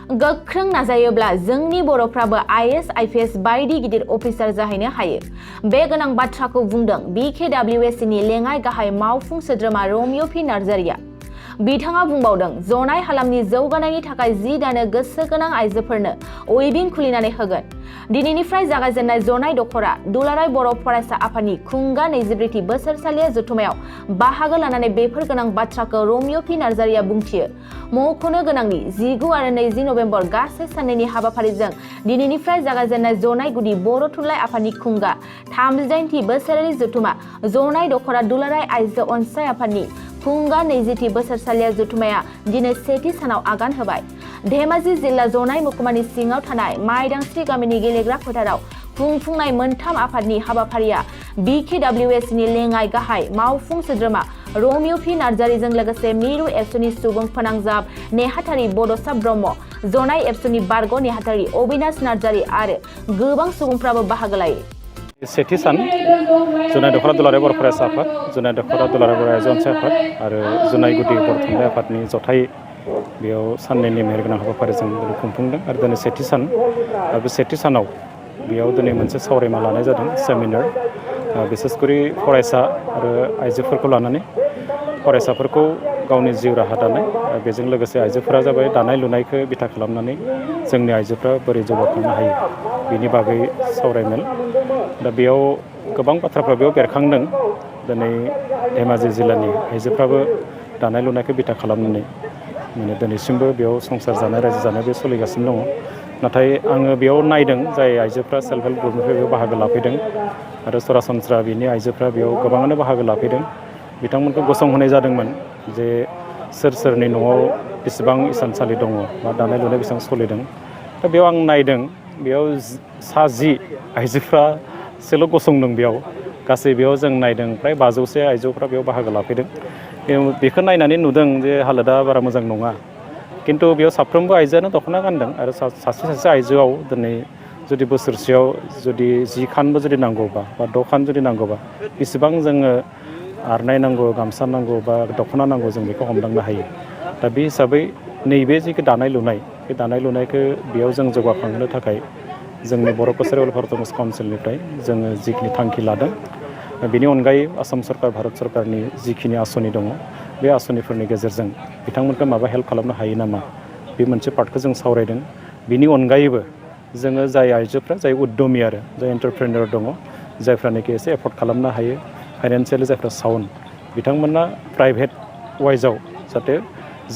गोख्रों नाजायोब्ला जोंनि बर'फ्राबो आईएएस आईपीएस बायदि गिदिर अफिसार जाहैनो हायो। बे गोनां बाथ्राखौ बुंदों BKWSनि लेङाइ गाहाय मावफुं सोद्रोमा रमिय' पि नार्जारिया। बिथाङा बुंबावदों, जनाय हालामनि जौगानायनि थाखाय जि दानो गोसो गोनां आइजोफोरनो उइभिं खुलिनानै होगोन। दिनैनिफ्राय जागायजेननाय जनाय दख'रा दुलाराय बर' फरायसा आफादनि खुंगा 24थि बोसोरसालिया जथुमायाव बाहागो लानानै बेफोर गोनां बाथ्राखौ रमिय' पि नार्जारिया बुंथियो। मख'नो गोनांदि 19 आरो 20 नभेम्बर गासै साननैनि हाबाफारिजों दिनैनिफ्राय जागायजेननाय जनाय गुदि बर' थुनलाइ आफादनि खुंगा 38थि बोसोरारि जथुमा जनाय दख'रा दुलाराय आइजो अनसाय आफादनि खुंगा 20थि बोसोरसालिया जथुमाया दिनै सेथि सानाव आगान होबाय। धेमाजि जिल्ला जनाय महकुमानि सिङाव थानाय माइदांस्रि गामिनि गेलेग्रा फोथाराव खुंफुंनाय मोनथाम आफादनि हाबाफारिया BKWSनि लेङाइ गाहाय मावफुं सोद्रोमा रमिय' पि नार्जारिजों लोगोसे मिरु एबसुनि सुबुं फोनांजाब नेहाथारि बड'सा ब्रह्म, जनाय एबसुनि बारग' नेहाथारि अबिनाश नार्जारि आरो गोबां सुबुंफ्राबो बाहागो लायो। सेथि सान जुनाय दख'रा दुलाराय बर' फरायसा आफाद, जुनाय दख'रा दुलाराय बर' आइजो अनसाय आफाद आरो जुनाय गुदि बर' थुनलाइ आफादनि जथाय बेयाव साननैनि मेहेरगोनां हाबाफारिजों खुंफुंदों आरो दिनै सेथि सान। बे सेथि सानाव बेयाव दिनै मोनसे सावरायमा लानाय जादों, सेमिनार, बिसेसकरि फरायसा आरो आइजोफोरखौ लानानै फरायसाफोरखौ गावनि जिउ राहा दानाय, बेजों लोगोसे आइजोफोरा जाबाय दानाय लुनायखौ बिथा खालामनानै जोंनि आइजोफ्रा बोरै जौगाखांनो हायो बिनि बागै सावरायमेल। दा बेयाव गोबां बाथ्राफ्रा बेयाव बेरखांदों। दिनै धेमाजि जिल्लानि आइजोफ्राबो दानाय लुनायखौ बिथा खालामनानै दिनैसिमबो बेयाव संसार जानाय, रायजो जानाय बे सोलिगासिनो दङ। नाथाय आङो बेयाव नायदों जाय आइजोफ्रा सेल्फ हेल्प ग्रुपनिफ्राय बेयाव बाहागो लाफैदों आरो सरासनस्रा बिनि आइजोफ्रा बेयाव गोबाङानो बाहागो लाफैदों। बिथांमोनखौ गसंहोनाय जादोंमोन जे सोरनि न'आव बेसेबां इसानसालि दङ बा दानाय लुनाय बेसेबां सोलिदों। दा बेयाव आं नायदों, बेयाव 10 आइजोफ्रासोल' गसंदों बेयाव। गासै बेयाव जों नायदों फ्राय 500 आइजोफ्रा बेयाव बाहागो लाफैदों। बेखौ नायनानै नुदों जे हालोदा बारा मोजां नङा। खिन्थु बेयाव साफ्रोमबो आइजोआनो दख'ना गानदों आरो सासे आइजोआव दिनै जुदि बोसोरसेयाव जुदि 10 खानबो जुदि नांगौबा बा 6 खान जुदि नांगौबा बेसेबां जोङो आरनाय नांगौ, गामसा नांगौ बा दख'ना नांगौ जों बेखौ हमदांनो हायो। दा बे हिसाबै नैबे जिखौ दानाय लुनाय, बे दानाय लुनायखौ बेयाव जों जौगाखांनो थाखाय जोंनि बर' कसारि वेलफेयार काउन्सिलनिफ्राय जोङो जिखिनि थांखि लादों, बेनि अनगायै आसाम सरकार, भारत सरकारनि जिखिनि आसनि दङ बे आसनिफोरनि गेजेरजों बिथांमोनखौ माबा हेल्प खालामनो हायो नामा, बे मोनसे पार्टखौ जों सावरायदों। बिनि अनगायैबो जोङो जाय आइजोफ्रा जाय उद्यमि आरो जाय एन्टारप्रेनर दङ, जायफ्रानोखि एसे एफर्ड खालामनो हायो फाइनान्सियेलि, जायफ्रा साउन्ड, बिथांमोना प्राइभेट वाइजआव जाहाथे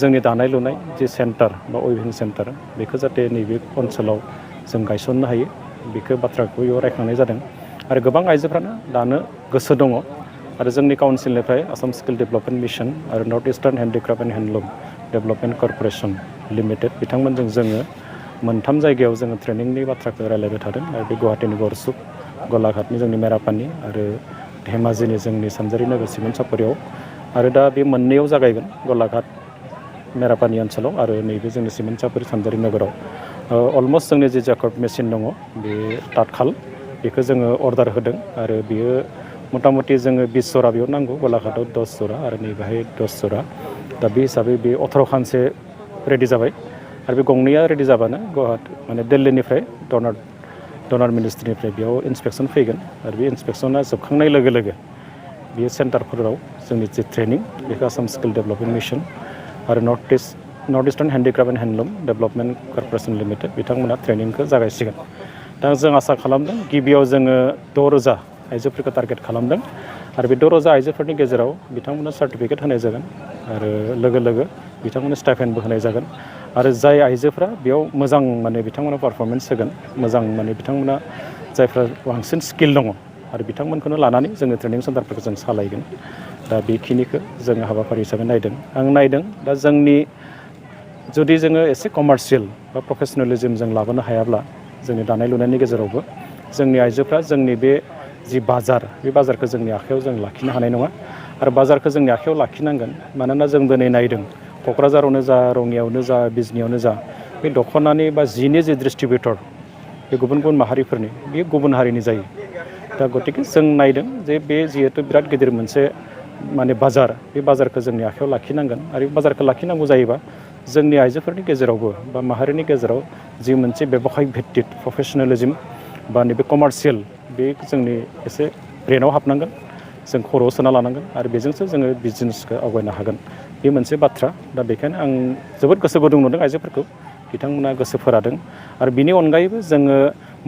जोंनि दानाय लुनाय जि सेन्टार बा उइभिं सेन्टार बेखौ जाहाथे नैबे ओनसोलाव जों गायसननो हायो, बेखौ बाथ्राखौ बेयाव रायखांनाय जादों। आरो गोबां आइजोफ्रानो दानो गोसो दङ आरो जोंनि काउन्सिलनिफ्राय आसाम स्किल डेभेलपमेन्ट मिशन आरो north eastern handicraft and handloom development corporation limited बिथांमोनजों जोङो मोनथाम जायगायाव जोङो ट्रेनिंनि बाथ्राखौ रायलायबाय थादों। आरो बे गुवाहाटीनि गरसुक, गलाघाटनि जोंनि मेरापानि आरो धेमाजिनि जोंनि सानजारि नोगोर सिमेन्ट सापरियाव। आरो दा बे मोननैयाव जागायगोन, गलाघाट मेरापानि ओनसोलाव आरो नैबे जोंनि सिमेन्ट सापरि सानजारि नोगोराव। अलमस्ट जोंनि जि जाकब मेसिन दङ बे तातखाल, बेखौ जोङो अर्डार होदों आरो बियो मथा मथि जोङो 20 जरा बेयाव नांगौ, गलाघाटआव 10 जरा आरो नैबेहाय 10 जरा। दा बे हिसाबै बे 18 खानसो रेडि जाबाय आरो बे गंनैया रेडि जाबानो गुवाहाटी दिल्लीनिफ्राय डनार मिनिस्ट्रिनिफ्राय बेयाव इन्सपेक्सन फैगोन आरो बे इन्सपेक्सना जोबखांनाय लोगो लोगो बेयो सेन्टारफोराव जोंनि जि ट्रेनिं बेखौ आसाम स्किल डेभेलपमेन्ट मिशन आरो north eastern handicraft and handloom development corporation limited बिथांमोना ट्रेनिंखौ जागायसिगोन। दा जों आसा खालामदों गिबियाव जोङो 6,000 आइजोफोरखौ टारगेट खालामदों आरो बे 6,000 आइजोफोरनि गेजेराव बिथांमोननो सार्टिफिकेट होनाय जागोन आरो लोगो लोगो बिथांमोननो स्टाइपेन्डबो होनाय जागोन। आरो जाय आइजोफ्रा बेयाव मोजां बिथांमोना पारफरमेन्स होगोन, मोजां बिथांमोना जायफ्रा बांसिन स्किल दङ आरो बिथांमोनखौनो लानानै जोङो ट्रेनिं सेन्टारफोरखौ जों सालायगोन। दा बेखिनिखौ जोङो हाबाफारि हिसाबै नायदों। आं नायदों दा जोंनि जुदि जोङो एसे कमार्शियेल बा प्रफेसनेलिजम जों लाबोनो हायाब्ला जोंनि दानाय लुनायनि गेजेरावबो जोंनि आइजोफ्रा जोंनि बे जि बाजार, बे बाजारखौ जोंनि आखायाव जों लाखिनो हानाय नङा आरो बाजारखौ जोंनि आखायाव लाखिनांगोन। मानोना जों दिनै नायदों क'क्राझारावनो जा, रङियावनो जा, बिजनियावनो जा, बे दख'नानि बा जिनि जि डिस्ट्रिबिउटर बे गुबुन गुबुन माहारिफोरनि, बेयो गुबुन हारिनि जायो। दा गतिके जों नायदों जे बे जिहेथु बिराद गिदिर मोनसे बाजार, बे बाजारखौ जोंनि आखायाव लाखिनांगोन आरो बे बाजारखौ लाखिनांगौ जायोबा जोंनि आइजोफोरनि गेजेरावबो बा माहारिनि गेजेराव जि मोनसे बेबखाय भित्तिक प्रफेसनेलिज्म बा नैबे कमार्शियेल बे जोंनि एसे ब्रेनाव हाबनांगोन जों खर'आव सोना लानांगोन आरो बेजोंसो जोङो बिजनेसखौ आवगायनो हागोन बे मोनसे बाथ्रा दा बेखायनो आं जोबोद गोसो गुदुं नुदों आइजोफोरखौ बिथांमोना गोसो फोरादों आरो बिनि अनगायैबो जोङो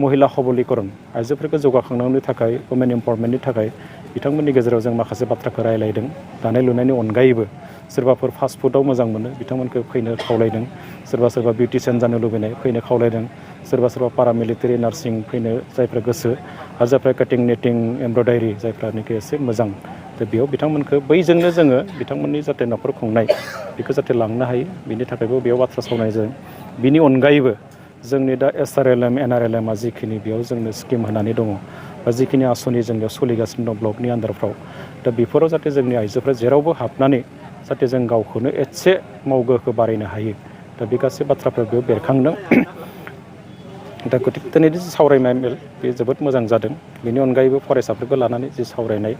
महिला सबलीकरन आइजोफोरखौ जौगाखांनायनि थाखाय वुमेन एम्पावारमेन्टनि थाखाय बिथांमोननि गेजेराव जों माखासे बाथ्राखौ रायलायदों दानाय लुनायनि अनगायैबो सोरबाफोर फास्ट फुडआव मोजां मोनो बिथांमोनखौ फैनो खावलायदों सोरबा बिउटिशियान जानो लुबैनाय फैनो खावलायदों सोरबा पारामिलिटारि नार्सिं फैनो जायफ्रा गोसो आरो जायफ्रा काटिं निटिं एमब्रयडारि जायफ्रानोखि एसे मोजां दा बेयाव बिथांमोनखौ बैजोंनो जोङो बिथांमोननि जाहाथे न'खर खुंनाय बेखौ जाहाथे लांनो हायो बिनि थाखायबो बेयाव बाथ्रा सावरायनाय जादों बिनि अनगायैबो जोंनि दा SRLM NRLMआ जिखिनि बेयाव जोंनो स्किम होनानै दङ बा जिखिनि आसनि जोंनियाव सोलिगासिनो दं ब्लकनि आन्दारफ्राव दा बेफोराव जाहाथे जोंनि आइजोफ्रा जेरावबो हाबनानै जाहाथे जों गावखौनो एसे मावगोखौ बारायनो हायो दा बे गासै बाथ्राफोर बेयाव बेरखांदों दा गतिके दिनैनि जि सावरायनाय मेल बे जोबोद मोजां जादों बेनि अनगायैबो फरायसाफोरखौ लानानै जि सावरायनाय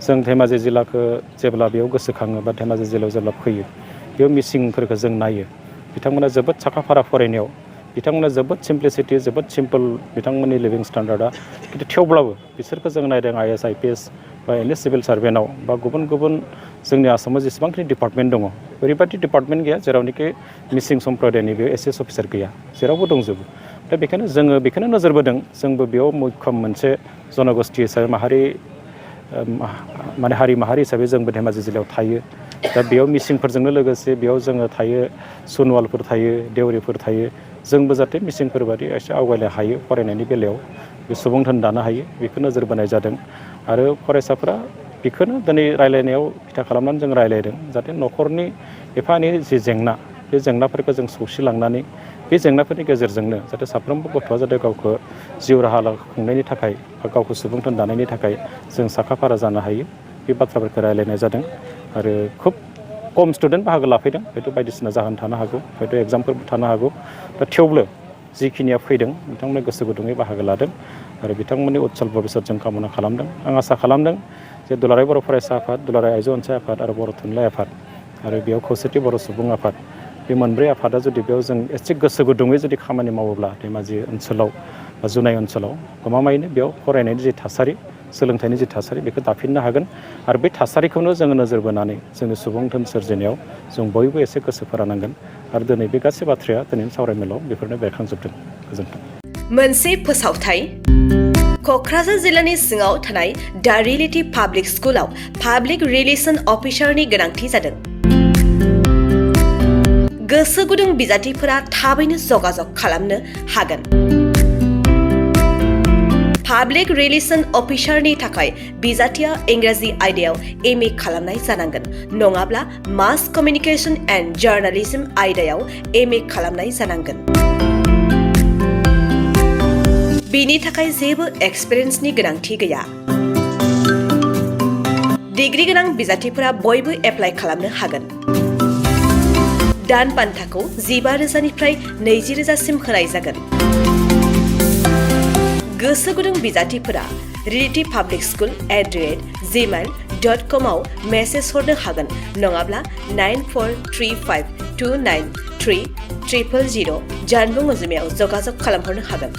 जों धेमाजि जिल्लाखौ जेब्ला बेयाव गोसोखाङो बा धेमाजि जिल्लायाव जेब्ला फैयो बेयाव मिसिंफोरखौ जों नायो बिथांमोना जोबोद साखा-फारा फरायनायाव बिथांमोना जोबोद सिम्प्लिसिटि जोबोद सिम्पोल बिथांमोननि लिभिं स्टेन्डार्डआ खिन्थु थेवब्लाबो बिसोरखौ जों नायदों IAS IPS बा एनि सिभिल सार्भेन्टआव बा गुबुन गुबुन जोंनि आसामाव जेसेबांखिनि डिपार्टमेन्ट दङ ओरैबायदि डिपार्टमेन्ट गैया जेरावनोखि मिसिं सम्प्रदायनि बे SS अफिसार गैया जेरावबो दंजोबो दा बेखायनो जोङो बेखौनो नोजोर बोदों जोंबो बेयाव मैखोम मोनसे जनगोष्ठि हिसाबै माने हारि माहारि हिसाबै जोंबो धेमाजि जिल्लायाव थायो दा बेयाव मिसिंफोरजोंनो लोगोसे बेयाव जोङो थायो सोनवालफोर थायो देउरिफोर थायो जोंबो जाहाथे मिसिंफोर बादि एसे आवगायनो हायो फरायनायनि बेलायाव बे सुबुं धोन दानो हायो बेखौ नोजोर बोनाय जादों आरो फरायसाफोरा बेखौनो दिनै रायलायनायाव बिथा खालामनानै जों रायलायदों जाहाथे न'खरनि एफा एनै जि जेंना बे जेंनाफोरखौ जों सौसिलांनानै बे जेंनाफोरनि गेजेरजोंनो जाहाथे साफ्रोमबो गथ'आ जाहाथे गावखौ जिउ राहा खुंनायनि थाखाय बा गावखौ सुबुं धोन दानायनि थाखाय जों साखा-फारा जानो हायो बे बाथ्राफोरखौ रायलायनाय जादों आरो खुब खम स्टुडेन्ट बाहागो लाफैदों हयथ' बायदिसिना जाहोन थानो हागौ हयथ' एग्जामफोरबो थानो हागौ दा थेवबो जिखिनिया फैदों बिथांमोना गोसो गुदुङै बाहागो लादों आरो बिथांमोननि उज्जवल भबिष्यत जों कामना खालामदों आं आसा खालामदों जे दुलाराय बर' फरायसा आफाद दुलाराय आइजो अनसाय आफाद आरो बर' थुनलाइ आफाद आरो बेयाव खौसेथि बर' सुबुं आफाद बे मोनब्रै आफादा जुदि बेयाव जों एसे गोसो गुदुङै जुदि खामानि मावोब्ला धेमाजि ओनसोलाव बा जुनाय ओनसोलाव गमामायैनो बेयाव फरायनायनि जि थासारि सोलोंथाइनि जि थासारि बेखौ दाफिननो हागोन आरो बे थासारिखौनो जोङो नोजोर बोनानै जोंनि सुबुं धोन सोरजिनायाव जों बयबो एसे गोसो फोरानांगोन आरो दिनै बे गासै बाथ्राया दिनैनि सावरायमेलाव बेफोरनो बेरखांजोबदों गोजोन्थों मोनसे फोसावथाय क'क्राझार जिल्लानि सिङाव थानाय दा रियेलिटी पाब्लिक स्कुलाव पाब्लिक रिलेसन अफिसारनि गोनांथि जादों गोसो गुदुं बिजाथिफोरा थाबैनो जगाजग खालामनो हागोन पाब्लिक रिलेसन अफिसारनि थाखाय बिजाथिया इंराजि आयदायाव MA खालामनाय जानांगोन नङाब्ला मास कमिउनिकेशन एन्ड जार्नालिज्म आयदायाव MA खालामनाय जानांगोन बिनि थाखाय जेबो एक्सपिरियेन्सनि गोनांथि गैया डिग्री गोनां बिजाथिफोरा बयबो एप्लाइ खालामनो हागोन दान बान्थाखौ 15,000निफ्राय 20,000सिम होनाय जागोन गोसो गुदुं बिजाथिफोरा reality.publicschool@gmail.com आव मेसेज हरनो हागोन नङाब्ला 9435293000 जानबुं अनजिमायाव जगाजग खालामहरनो हागोन